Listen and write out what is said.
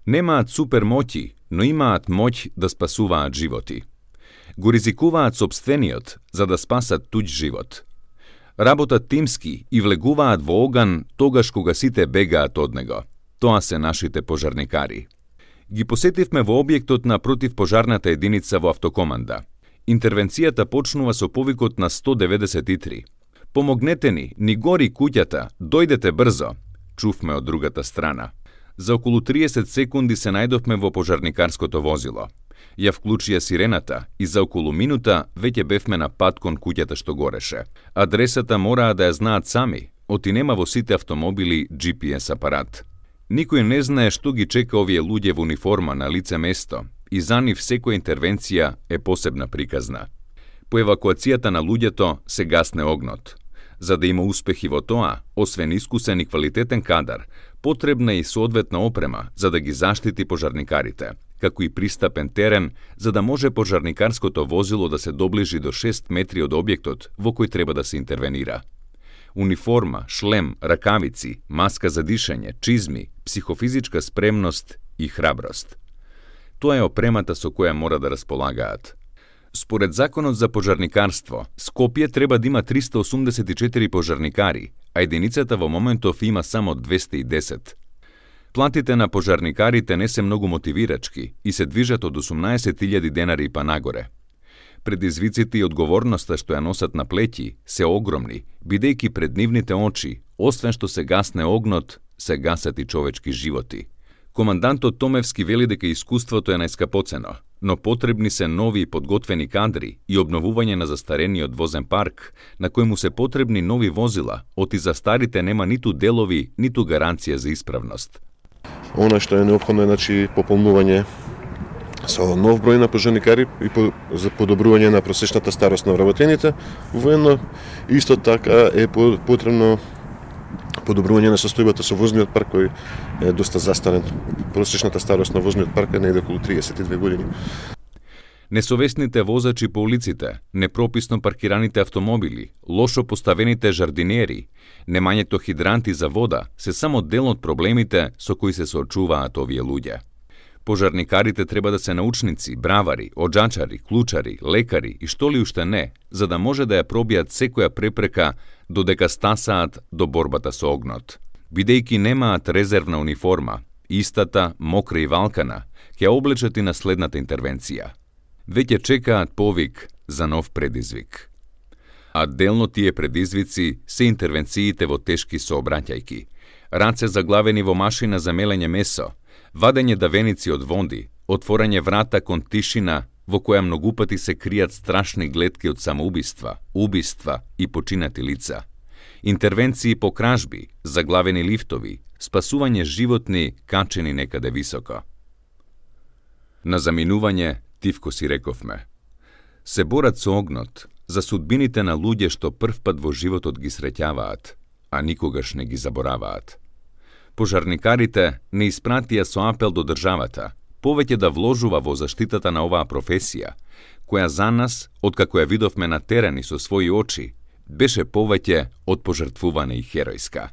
Немаат супер моќи, но имаат моќ да спасуваат животи. Го ризикуваат сопствениот за да спасат туѓ живот. Работат тимски и влегуваат во оган тогаш кога сите бегаат од него. Тоа се нашите пожарникари. Ги посетивме во објектот на противпожарната единица во автокоманда. Интервенцијата почнува со повикот на 193. Помогнете ни гори куќата, дојдете брзо, чувме од другата страна. За околу 30 секунди се најдовме во пожарникарското возило. Ја вклучија сирената и за околу минута веќе бевме на пат кон куќата што гореше. Адресата мораа да ја знаат сами, оти нема во сите автомобили GPS апарат. Никој не знае што ги чека овие луѓе во униформа на лице место и за нив секоја интервенција е посебна приказна. По евакуацијата на луѓето се гасне огнот. За да има успехи во тоа, освен искусен и квалитетен кадар, потребна е и соодветна опрема за да ги заштити пожарникарите, како и пристапен терен за да може пожарникарското возило да се доближи до 6 метри од објектот во кој треба да се интервенира. Униформа, шлем, ракавици, маска за дишење, чизми, психофизичка спремност и храброст. Тоа е опремата со која мора да располагаат. Според Законот за пожарникарство, Скопје треба да има 384 пожарникари, а единицата во моментов има само 210. Платите на пожарникарите не се многу мотивирачки и се движат од 18.000 денари па нагоре. Предизвиците и одговорноста што ја носат на плеќи се огромни, бидејќи пред нивните очи, освен што се гасне огнот, се гасат и човечки животи. Командантот Томевски вели дека искуството е најскапоцено, но потребни се нови и подготвени кадри и обновување на застарениот возен парк, на кој му се потребни нови возила, оти за старите нема ниту делови, ниту гаранција за исправност. Она што е неопходно е пополнување со нов број на пожарникари и за подобрување на просечната старост на вработените воено. Исто така е потребно подобрување на состојбата со возниот парк кој е доста застарен. Просечната старост на возниот парк е негде околу 32 години. Несовесните возачи по улиците, непрописно паркираните автомобили, лошо поставените жардинери, немањето хидранти за вода се само дел од проблемите со кои се соочуваат овие луѓе. Пожарникарите треба да се научници, бравари, оджачари, клучари, лекари и што ли уште не, за да може да ја пробијат секоја препрека додека стасаат до борбата со огнот. Бидејќи немаат резервна униформа, истата, мокра и валкана, ќе облечат и на следната интервенција. Веќе чекаат повик за нов предизвик. А делно тие предизвици се интервенциите во тешки сообраќајки, раце заглавени во машина за мелење месо, вадење давеници од вонди, отворање врата кон тишина во која многу пати се кријат страшни гледки од самоубиства, убиства и починати лица. Интервенции по кражби, заглавени лифтови, спасување животни качени некаде високо. На заминување, тивко си рековме. Се борат со огнот за судбините на луѓе што првпат во животот ги среќаваат, а никогаш не ги забораваат. Пожарникарите не испратија со апел до државата повеќе да вложува во заштитата на оваа професија, која за нас, откако ја видовме на терен и со своји очи, беше повеќе од пожртвувана и херојска.